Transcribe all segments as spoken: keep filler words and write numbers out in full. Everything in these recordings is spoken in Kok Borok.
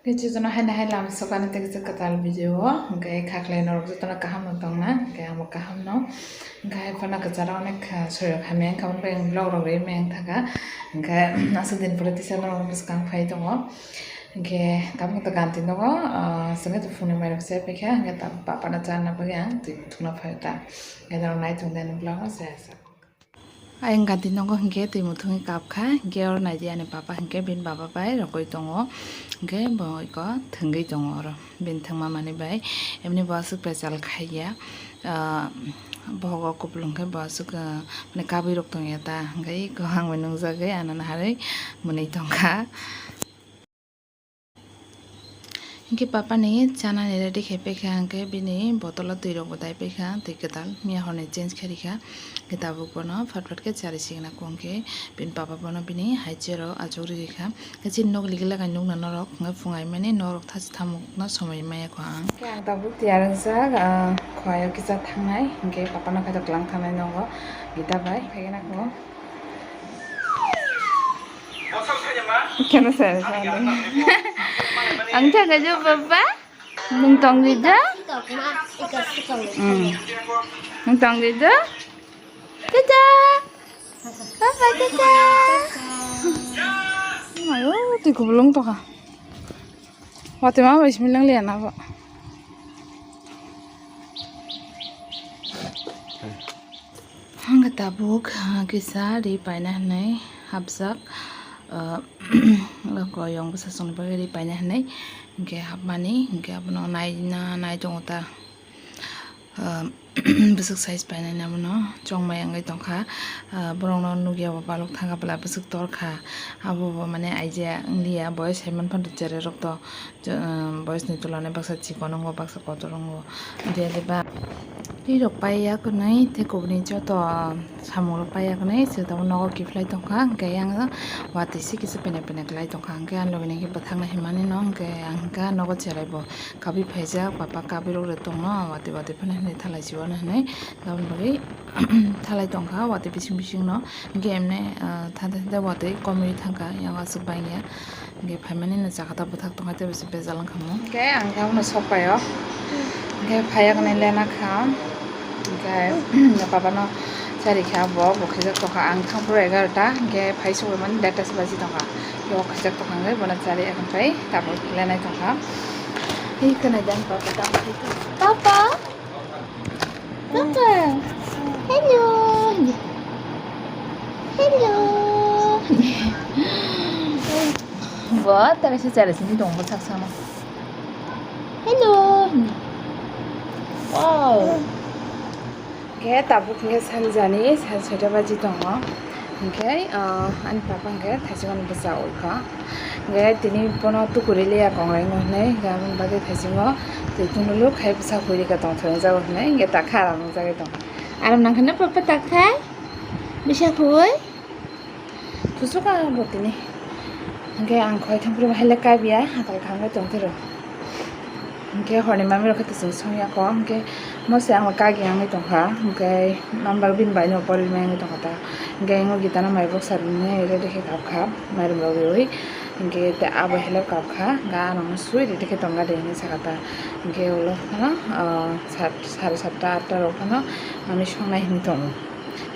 Khe jotono haino hai lama sokani tei kisa kwtal video o, hwnkhe khaklai norok jotono kaham no tongna, hwnkhe amo kaham no, hwnkhe hai phano kwcharo onek kha soyok hamya wngkha, hwnbai ang vlog rok ri maya wngkha, hwnkhe aswk din pore tisa norok bwskang phai tongo, hwnkhe tabuk to ganti nogo, ah, chwngkhe to phunui mairok se paikha, hwnkhe tabuk papa no charwna bagwi ang twi muthungna phai ta, hwnkhe norok nai tongdi ani vlog no se asa. Ayang ganti nogo hwnkhe twi muthungwi kap kha, hwnkhe oro naidi ani papa hwnkhe bini baba bai rogwi tongo, hwnkhe bo eko thwngwi tongo oro bini thwngma manwi bai, emni bo aswk pechal khaiya, ah, bohogo kupulung khe bo aswk, ah, mane kabwi rok tongya ta, hwnkhe eko ang bai nungjagwi anana harwi mwnwi tongkha. Hwnkhe papa ni chanani ready khai paikha, hwnkhe bini botolo twi rok bo dai paikha, twi kwtal miya horni change kharikha, hwnkhe tabuk bono phat phat khe charwi sigwna khe bini papa bono bini hai chair o achuk rikha, hwnkhe chini nok ligila kai nukna norok hwnkhe phung aimani norok thachi thamukna somoi maya kho ang. Hwnkhe ang tabuk tiyar wngjak, ah, khowai o kisa thangnai, hwnkhe papa no kaitor kwlang thangnai nogo, gita bai phaikhe nang kho. Kena sir, sorry. Ang taga jo, Papa. Nung tong di jo? Hmm. Nung tong di jo? Tata. Papa, tata. Ayo, twi kubulung to kha. Watwi ma bai simi lang liya na bo. Hwnkhe tabuk, ah, kisa ri paina hinwi hapjak, ah, koyong bwsajwkni bagwi ri paina hinwi hwnkhe hapmani, hwnkhe abono naina nai tongo ta, ah, bwswk size painani abono chongmai wngwi tongkha, ah, borokno nukya bo balok thangkha bwla bwswk torkha, abo bo mane aijia wngliya boyos hai manphano cherai rokto. Boyosni tulana baksa chikon wngo, baksa kotor wngo. Tei ba twi rok paiya kwnwi, tei kubuni joto samung rok paiya kwnwi, se tabuk nogo kiphilai tongkha, hwnkhe yang watwi se kisa pene pene kwlai tongkha, hwnkhe ang logini khe bwthakna himani no, hwnkhe ang hwnkhe nogo cherai bo kabui phaijak, papa kabui rok rw tongno, watwi watwi phano hinwi thalai si wano hinwi, aboni bagwi thalai tongkha, watwi bising bising no, hwnkhe emne, ah, thante thante watwi komui thangkha, yang aswk bangya. Hwnkhe phaimani no jaga ta bwthak tongkha tei bwswk bejal wngkha mo. Hwnkhe ang khe abono sok pai o. Hwnkhe phaiya kwnwi lena kha. Hwnkhe papa no chari kha bo, bo khaijak tongkha. Ang thang phuru egarota, hwnkhe phai sogwi mani derta se baji tongkha. Bo khaijak tongkha hwnkhe bono chari ya khe tabuk lenai tongkha. Hi khwnai jani papa tamo khai kha. Papa! Papa. Hello. Hello. Bo tara se chara sini tongo sak sama. Hello. Wow. Khe tabuk khe sanjani sal sota baji tongo. Hwnkhe, ah, ani papa hwnkhe thaichukmani bwsa oi kha. Hwnkhe tini bono tukuri liya kongrai no hinwi, hwnkhe aboni bagwi thaichungo twi tunulu khai bwsa huri khe tongthok jago hinwi, hwnkhe takha aram wngjagwi tongo. Aram nangkha na papa takha? Bisa hui? Kuchuk kha bo tini. Hwnkhe ang khoi thangphuru bahai le kabiya, hakal kha wngwi tongthoro. Hwnkhe horni mami rok khe twswng songya kho, hwnkhe mose ang kagi wngwi tongkha, hwnkhe number bini bai no pori mai wngwi tongkha ta, hwnkhe emo gitana mai bwksa rinwi ready khe kapkha mairum rok riwi, hwnkhe tei abo helep kapkha, hwnkhe ano swi ready khe tongkha de hinwi sakha ta, hwnkhe ulo phano, ah, sat, sare satta atta rok phano mami songnai hinwi tongo,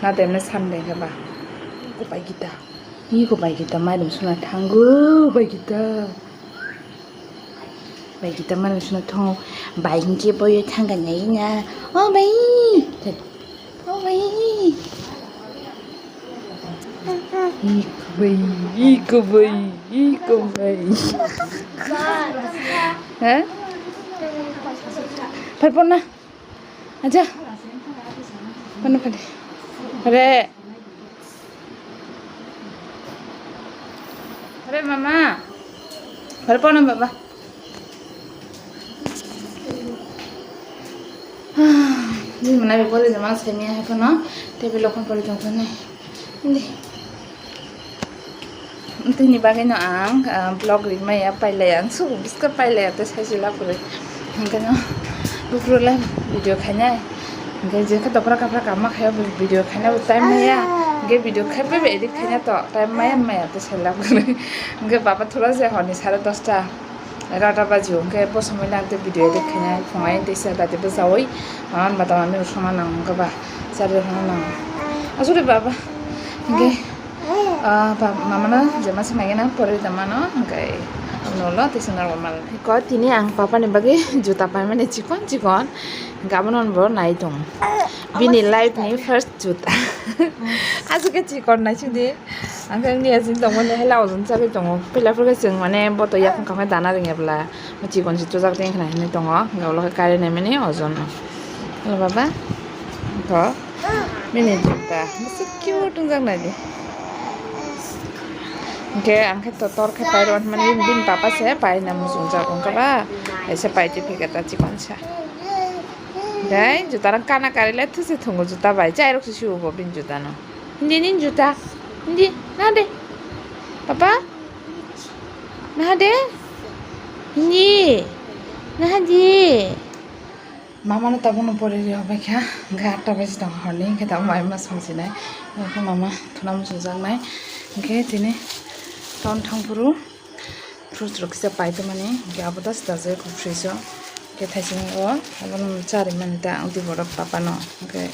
na temne Sunday khe ba. Iko bai gita, iko bai gita mairum suna thango bai gita. Bai kita mano suna thongo. Bai hinkhe boyo thangka nai na. O bai. O bai. Iko bai, iko bai, iko bai. Ha? Pharpona. Acha. Mana pade. Are. Are mama. Are pona baba. Ni mana be pore jama semi hai kono. Tebe lokon pore jama nai. Hindi. Tini bagwi no ang, ah, vlog rimaya pailaya, ang sugu biska pailaya tei saijila kwrwi. Hwnkhe no buphuru lai video khainai. Hwnkhe je khe dophra kaphra kama khaio video khaina bo time maya. Hwnkhe video khai bai edit khaina to time maya maya tei saila kwrwi. Hwnkhe baba thura je horni sare dosta. Egarota baji o hwnkhe bo somoi lang tei video edit khainai phungai tei sir bai tei bwchaui mama ni bata mami rok songna nang hwnkhe ba charwi rok songna nang aswk baba hwnkhe ah, ba- mama no jema se nai gana pore da mano hwnkhe ulo tei swnam rok mal ko tini ang papa ni bagwi juta paimani chikon chikon hwnkhe abono bo nai tong bini life ni first juta aswk khe chikon nai sidi. Ang khe wngya chini tongmani hai lawajwng chagwi tongo. Puila phuru khe chwng mane boto yakung khamkhe dana rwngya bwla. Chikon se chujak tei khna hinwi tongo. Hwnkhe ulo khe kari naimani ojon no. Hello baba. Tho. Bini juta. Bisi cute wngjak naidi. Hwnkhe ang khe to tor khe pai rw mani bini papa se pai na muchungjak wngkha ba. Kaisa pai twi phikha ta chikon sa. Dai juta rang kana kari le thwse thwngo juta bai. Chai rok se subo bini juta no. Hindi nini juta. Hindi, naha de. Papa? Naha de. Hindi. Naha di. Mama no tabuk no pori ri hobai kha. Hwnkhe atta baji tong horni. Hwnkhe tabuk mai ma song sinai. Hwnkhe mama thuna muchung jaknai. Hwnkhe tini ton thang phuru. Fruits rok kisa pai tongmani, hwnkhe abo das dajak fridge o, hwnkhe thaising o abono cha rimani ta, ang tei borok papa no, hwnkhe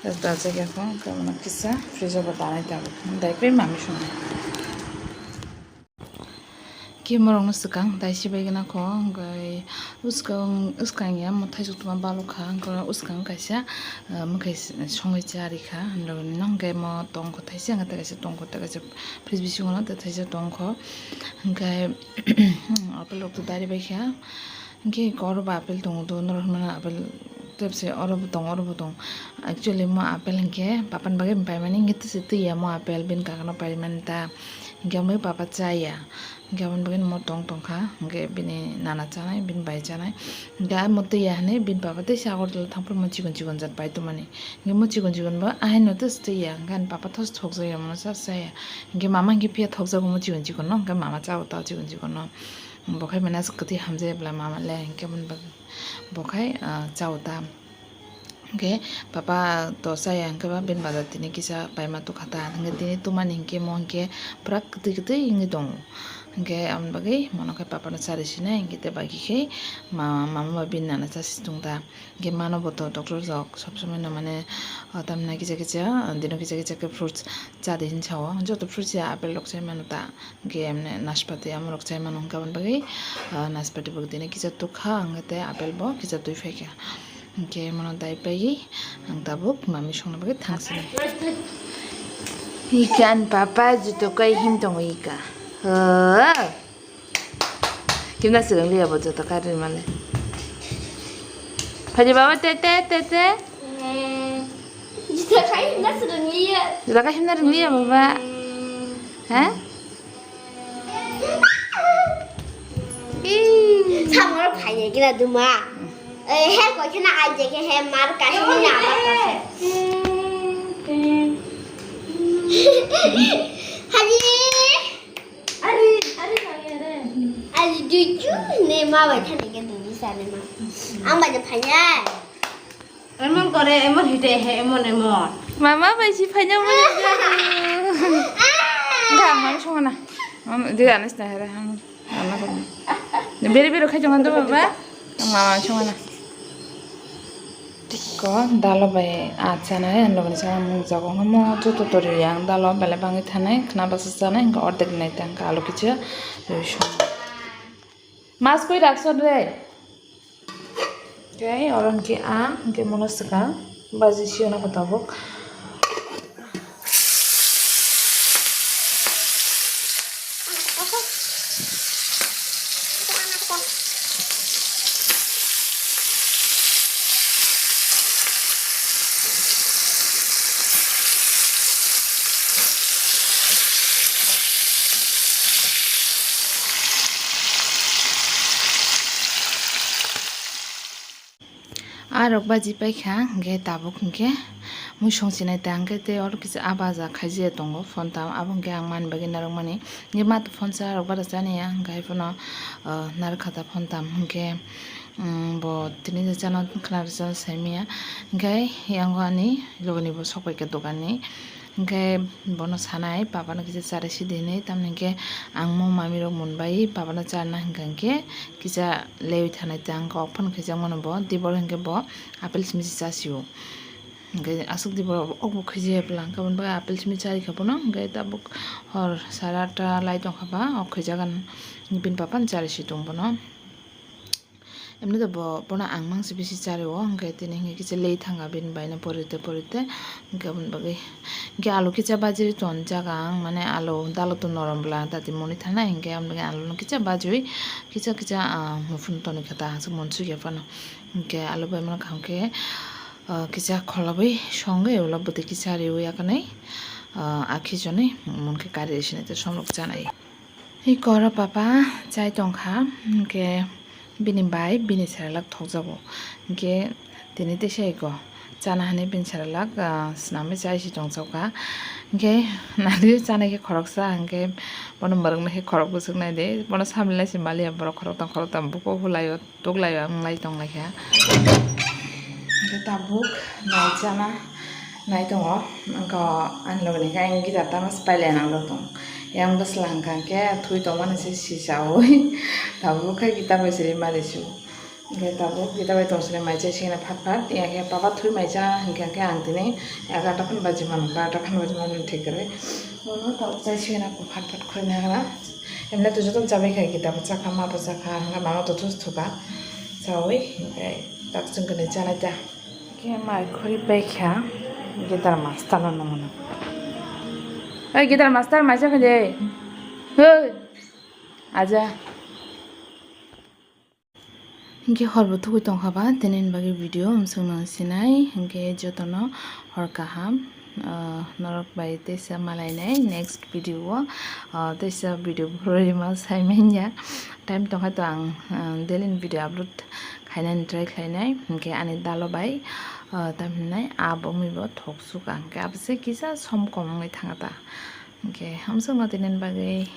das dajak ya kho, hwnkhe bono kisa fridge o bo danai tabuk, daipai mami songnai. Khe morok no swkang dai sibai gana kho, hwnkhe bwskang, bwskang ya mwtai sotoma balok kha, hwnkhe bwskang kaisa, ah, mwkhai songwi cha rikha, hwnkhe mo tongkho thaisa, hwnkhe tei kaisa tongkho, tei kaisa. Fridge bisingo no tei thaisa tongkho, hwnkhe apple rok to dari baikha, hwnkhe oro bo apple tongo do norok hwnmano apple tepse oro bo tongo oro bo tongo, actually mo apple hwnkhe papa ni bagwi paimani hwnkhe tei se twi ya mo apple bini kaka no paimani ta, hwnkhe omo papa chaya, hwnkhe aboni bagwi mo tong tongkha, hwnkhe bini nana chanai bini bai chanai, hwnkhe mo twi ya hinwi bini papa tei se Agartala thang phuru mo chikon chikon jat pai tongmani. Hwnkhe mo chikon chikon bo ahaino tei se twi ya, hwnkhe ani papa thos thokjak ya, mono sa chaya. Hwnkhe mama hwnkhe phiya thokjago mo chikon chikon no, hwnkhe mama chao ta chikon chikon no. Bo khai mane aswk kwtwi hamjaya bwla mama le, hwnkhe bo khai, ah, chao ta. Hwnkhe papa to chaya, hwnkhe ba bini bazar tini kisa paima tukha ta. Hwnkhe tini tumani hwnkhe mo hwnkhe pura kwtwi kwtwi wngwi tongo. Hwnkhe aboni bagwi mono khai papa no charwi sinai, hwnkhe tei bagwi khe ma-, mama ba bini nana chasi tong ta. Hwnkhe mano bo to doctor rok sob somoi no mane, ah, tamni kisa kisa, ah, dino kisa kisa khe fruits cha di hin sao. Joto fruits ya apple rok chai mano ta. Hwnkhe emne naspati amo rok chai mano hwnkhe aboni bagwi, ah, naspati bo dino kisa tukha, hwnkhe tei apple bo kisa twi phaikha. Hwnkhe mono dai paiwi ang tabuk mami songna bagwi thangsinai. Ika ani papa juto kai him tongo ika. Oh. Kimna swrwng liya bo joto kari male. Phaidi baba te te te te. Juta khai himna swrwng liya. Juta khai himna rwng liya baba. Ha? Ih. Samoro phaiya kira duma. Eh, he koi khena aje ke he mar ka himna mar ka. Hadi. Ari, ari, ari, ari. Ari, do you ne ma bai thani ke duni sane ma. Ang bai phanya. Emon kore, emon hite he, emon, emon. Mama bai si phanya mo. Ga man songna. Di anis na hera hang. Ana ko. Beri beri khai jongan do baba. Mama songna. Tiko dalo bai achanai, ang logoni sana mung jago hamo joto tori yang dalo bele bangwi thanai, khna basa chanai, hwnkhe ordek nai ta, hwnkhe alo kicha rwi song. Mas koi rakson re. Tei oro hwnkhe ang, hwnkhe mono swkang, baji siyona ko tabuk. Arok baji paikha, hwnkhe tabuk hwnkhe mui songchinai ta, hwnkhe tei oro kisa abaja khaijakya tongo phone tam, abo hwnkhe ang mani bagwi narwkmani. Hwnkhe mato phone sa rok bara chaniya, hwnkhe haiphano, ah, narwkha ta phone tam, hwnkhe, um, bo tini je chana khwna rwchapna saimanya, hwnkhe yango ani logoni bo sokpaikha dokanni. Hwnkhe bono sanai, "Papa no kisa chari sidi," hinwi. Tamni hwnkhe ang mo mami rok mun bai papa no charna hwnkha hwnkhe kisa lewi thanai tang kok phano khaijak mano bo. Dibor hwnkhe bo apple simi se chasio. Hwnkhe aswk dibor obo khaijaya bwla hwnkhe aboni bagwi apple simi chari kha bono. Hwnkhe tabuk hor sare atta lai tongkha ba, o khaijagan bini papa no chari si tong bono. Emni to bo, bono ang mangsi bisi chari o, hwnkhe tini hwnkhe kisa lei thanga bini bai no porite porite, hwnkhe aboni bagwi hwnkhe alu kisa bajiri ton jaga ang, mane alu dalo to norom bwla tati moni thanai, hwnkhe aboni bagwi alu no kisa bajwi kisa kisa, ah, muphun toni kha ta, aswk mon sugya phano. Hwnkhe alu bai mano kaham khe, ah, kisa kholobwi songwi ulo bwtwi kisa riwi yakanai, ah, akhi joni munkhe kari sinai tei somrok chanai. Hi koro papa chai tongkha, hwnkhe bini bai bini seralak thokjago. Hwnkhe tini teisa iko chana hani bini seralak, ah, swnamwi chai si tongjaokha. Hwnkhe nadi chanai khe khoroksa, hwnkhe bono mwrwknai khe khorok bwswk nai di. Bono samilai se maliya borok khoroktham khoroktham buko hulaio. Tuklaio, ang lai tong lai kha. Hwnkhe tabuk nai chana nai tongo. Wngkha ani loge ni khe ang guitar tama se pailai nang rw tong. Yang bwsla hwnkha khe thui tongmani se sisaui tabuk khe guitar bai se ri ma risu. Hwnkhe tabuk guitar bai tong sini mai chai sini phat phat. Yang khe papa thui mai cha hwnkha khe ang tini egarota khan baji mano, barota khan baji mano thik kwrwi. Bono tabuk chai sini phat phat khoi nagra. Emne to joto chabai khai ki tabuk chakha, ma bo chakha, hwnba mama to thus thuka. Chawi, hwnkhe tak chwng kwnwi chanai ta. Khe mai khori pai kha, guitar master no nungno. Oi, guitar master, mai chakha de. Hoi, aja. Hwnkhe horbo thugui tongkha ba, tini ni bagwi video mwswk nang sinai, hwnkhe jotono hor kaham, ah, norok bai teisa malainai next video o, ah, teisa video phurwi ma sai manya. Time tongkha to ang, ah, daily ni video upload khainani try khlainai, hwnkhe ani dalo bai, ah, tamhinai abo wngwi bo thok suk ang, hwnkhe abo se kisa som kom wngwi thanga ta. Hwnkhe hamsokno tini ni bagwi.